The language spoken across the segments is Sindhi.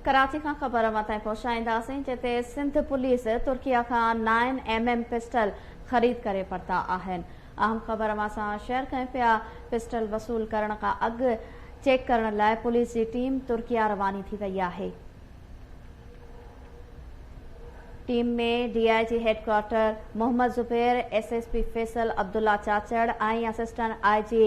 ڪراچي کان خبر اوهان تائين پهچائينداسين جتي سنڌ پوليس ترڪيه کان نائن ايم ايم پسٽل خريد ڪري ورتا آهن. اهم خبر اوهان سان شيئر ڪيون پيا پسٽل وصول ڪرڻ کان اڳ چيڪ ڪرڻ لاء پوليس جي ٽيم ترڪيه رواني ٿي وئي آهي. Team ۾ D I G headquarter Muhammad Zubair, S S P Faisal Abdullah Chachar ۽ assistant I G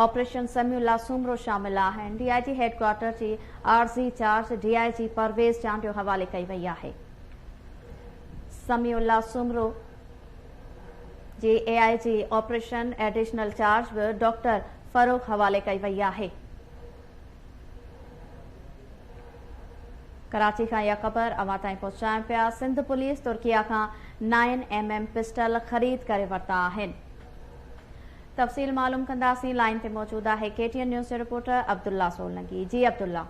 operation Samiullah Soomro شامل آهن. ڊي I جي هيڊ ڪوارٽر جي عارضي چارج ڊي I جي پرويز چانڊيو حوالي ڪئي وئي آهي. سميع الله سومرو جي A I G operation additional charge به ڊاڪٽر فرخ حوالي ڪئي وئي آهي. ڪراچي کان اها خبر اوهان تائين پهچايون پيا سنڌ پوليس ترڪيه کان نائن ايم ايم پسٽل خريد ڪري ورتا آهن. تفصيل معلوم ڪنداسين لائين تي موجود آهي ڪي ٽي اين نيوز جو رپورٽر عبدالله سولنگي جي عبدالله.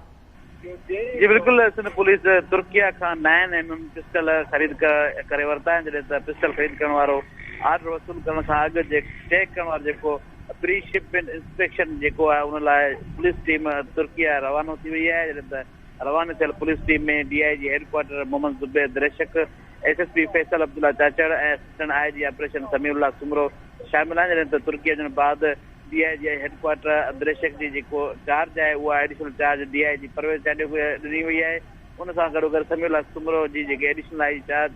جي بلڪل سنڌ پوليس ترڪيه کان نائن ايم ايم پسٽل خريد ڪري ورتا آهن جڏهن ته پسٽل خريد ڪرڻ وارو آرڊر وصول ڪرڻ کان اڳ چيڪ ڪرڻ وارو جيڪو پري شپمينٽ انسپيڪشن جيڪو آهي ان لاء پوليس ٽيم ترڪيه روانو ٿي وئي آهي جڏهن ته رواني ٿيل police team ۾ D I G headquarter Muhammad Zubair Dreshak S S P Faisal Abdullah Chachar ۽ assistant I G operation Samiullah Soomro شامل آهن جڏهن ته ترڪي اچڻ بعد D I G headquarter Dreshak جي جيڪو چارج آهي اها additional charge D I G Parvez Chandio کي ڏني وئي آهي ان سان گڏوگڏ سميع الله سومرو جي جيڪي additional I G charge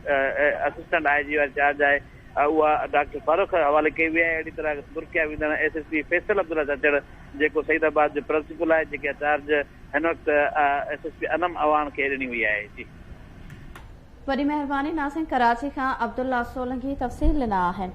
assistant I G واري چارج آهي اها ڊاڪٽر فاروق حوالي ڪئي وئي آهي اهڙي طرح ترڪيا ويندڙ S S P Faisal Abdullah Chachar جيڪو سعيد آباد جو پرنسپل آهي جيڪا چارج هن وقت S S P Anam Awan کي ڏني وئي آهي جي. وڏي مهرباني ناظرين ڪراچي کان عبدالله سولنگي تفصيل ڏنا آهن.